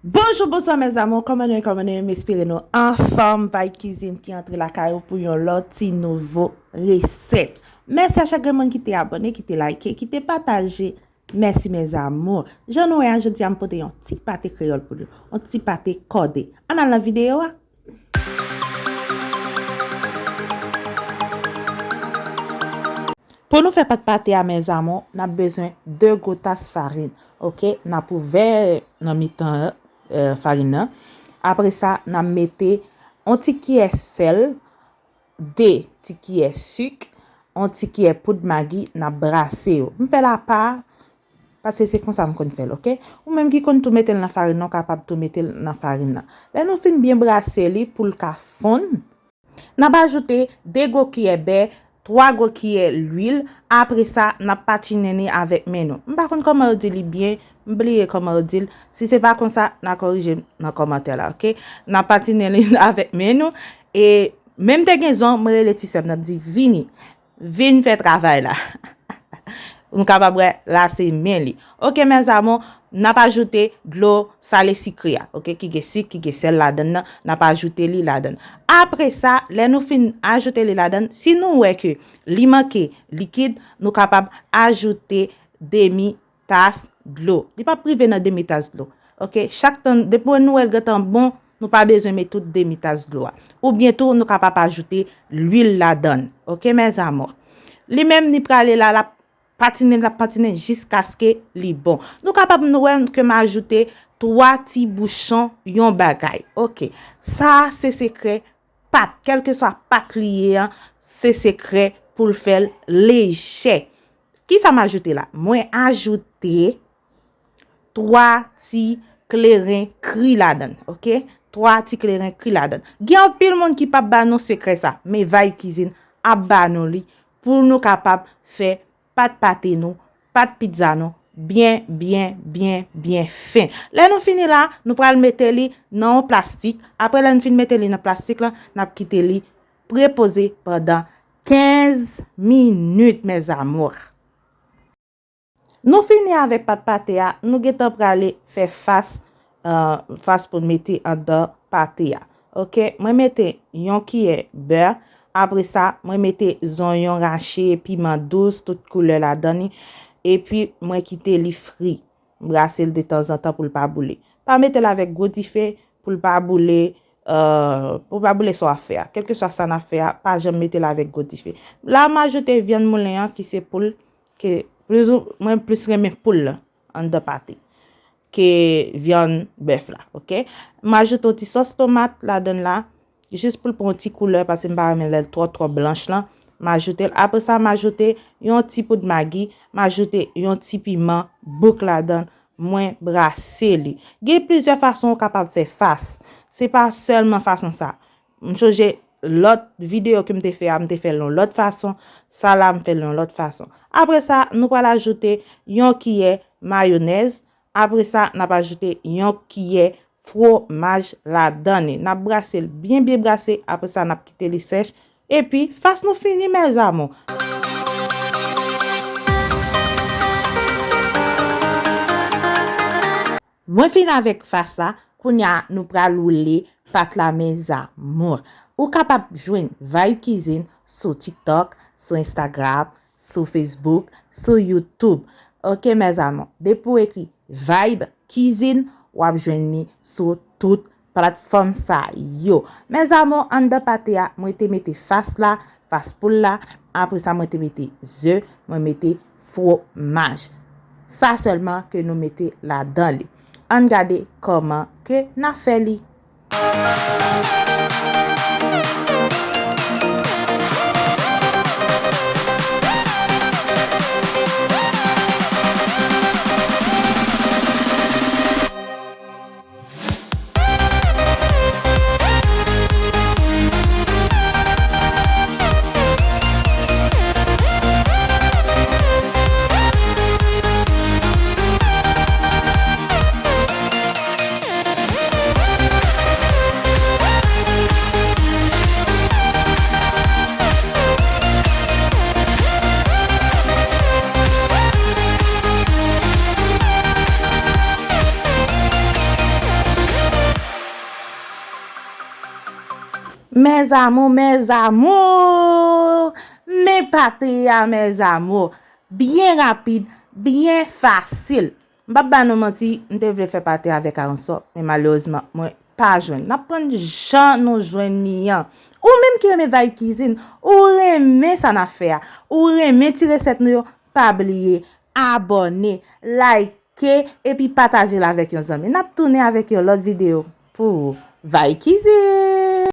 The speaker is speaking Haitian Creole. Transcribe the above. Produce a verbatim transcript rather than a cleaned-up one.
Bonjou, bonswa, mes amours. Kòman nou ye, kòman nou ye? M espere nou anfòm. Vibe Cuisine ki antre lakay ou pou yon lòt ti nouvo resèt. Mèsi a chak grenn moun ki te abòne, ki te like, ki te pataje. Mèsi, mes amours. Jan nou wè a, jodi a m pote yon ti pate kreyòl pou nou. Yon ti pate kòde. Ann al nan videyo a. Pou nou fè pat pate a, mes amours, n ap bezwen de gwo tas farin. Oke, n ap ouvè nan mitan, eh, farin nan. Apre sa, n ap mete yon ti kiyè sèl, de ti kiyè sik, yon ti kiyè poud magi, n ap brase yo. M fè l apa, paske se konsa m konn fè l, oke? Ou menm ki konn tou mete l nan farin nan, ou kapab tou mete l nan farin nan. Lè nou fin byen brase li pou l ka fonn, n ap ajoute de gwo kiyè bè, twa gwo kiyè lwil. Apre sa, n ap patinen li avèk men nou. M pa konn kòman yo di li byen, m bliye kòman yo di l. Si se pa konsa, n a korije m nan kòmantè la, oke? N ap patinen li avèk men nou. E menm te gen zon, mwen rele ti sè m nan, m di, "Vini, vin fè travay la." Nou kapab wè, la se men li. Oke, mes amours, n ap ajoute dlo sale sikre a, oke, ki gen sik, ki gen sèl ladan l nan, n ap ajoute li ladan l. Apre sa, lè nou fin ajoute li ladan l, si nou wè ke li manke likid, nou kapab ajoute demi tas dlo. Li p ap rive nan demi tas dlo. Oke, chak tan, depi nou wè l gentan bon, nou pa bezwen met tout demi tas dlo a. Oubyen tou, nou kapab ajoute lwil ladan l. Oke, mes amours. Li menm, li prale la, l ap patinen, l ap patinen jiskaske li bon. Nou kapab nou wè ke m ajoute twa ti bouchon yon bagay. Oke. Sa a se sekrè pat. Kèlkeswa pat li ye an, se sekrè pou l fè l lejè. Kisa m ajoute la? Mwen ajoute twa ti kleren kri ladan l, oke? Twa ti kleren kri ladan l. Gen anpil moun ki p ap ba nou sekrè sa, men Vibe Cuisine ap ba nou li pou nou kapab fè pat pate nou, pat pizza nou, byen, byen, byen, byen fen. Lè nou fini la, nou pral mete li nan yon plastik. Apre lè nou fin mete li nan plastik la, n ap kite li repoze pandan kenz minit, mes amours. Nou fini avèk pat pate a, nou gentan prale fè fas, eh, fas pou n mete anndan pate a. Oke, mwen mete yon kiyè bè, apre sa, mwen mete zonyon rache, piman dous, tout koulè ladan li, epi mwen kite li fri. M brase l detanzantan pou l pa boule. Pa mete l avèk gwo dife pou l pa boule, eh, pou l pa boule sa w ap fè a. Kèlkeswa sa n ap fè a, pa janm mete l avèk gwo dife. La, m ajoute vyann moulen an ki se poul, ke plis ou mwen plis renmen poul la anndan pate ke vyann bèf la, oke? M ajoute yon ti sòs tomat ladan l la, jis pou l pran yon ti koulè, paske m pa renmen lè l twò, twò blanch lan. M ajoute l. Apre sa, m ajoute yon ti poud magi, m ajoute yon ti piman bouk ladan l, mwen brase li. Gen plizyè fason ou kapab fè fas. Se pa sèlman fason sa. M sonje lòt videyo ke m te fè a, m te fè l yon lòt fason. Sa la, m fè l yon lòt fason. Apre sa, nou pral ajoute yon kiyè mayonèz. Apre sa, n ap ajoute yon kiyè fwomaj ladan li. N ap brase l byen, byen brase. Apre sa, n ap kite li sèch. Epi, fas nou fini, mes amours. Mwen fin avèk fas la, kounye a nou pral woule pat la, mes amours. Ou kapab jwenn Vibe Cuisine sou TikTok, sou Instagram, sou Facebook, sou YouTube. Oke, mes amours, depi w ekri Vibe Cuisine, w ap jwenn li sou tout platfòm sa yo. Mes amours, anndan pate a, mwen te mete fas la, fas poul la, apre sa mwen te mete ze, mwen mete fwomaj. Sa sèlman ke nou mete ladan li. Ann gade kòman ke n a fè li. Mes amours, mes amours, men pate a, mes amours. Byen rapid, byen fasil. M p ap ba nou manti, m te vle fè pate avèk aransò, men malerezman, mwen pa jwenn. N ap pran jan nou jwenn li an. Ou menm ki renmen Vibe Cuisine, ou renmen sa n ap fè a, ou renmen ti resèt nou yo, pa bliye abòne, like, ke, epi pataje l avèk yon zanmi. N ap tounen avèk yon lòt videyo pou ou. Vibe Cuisine!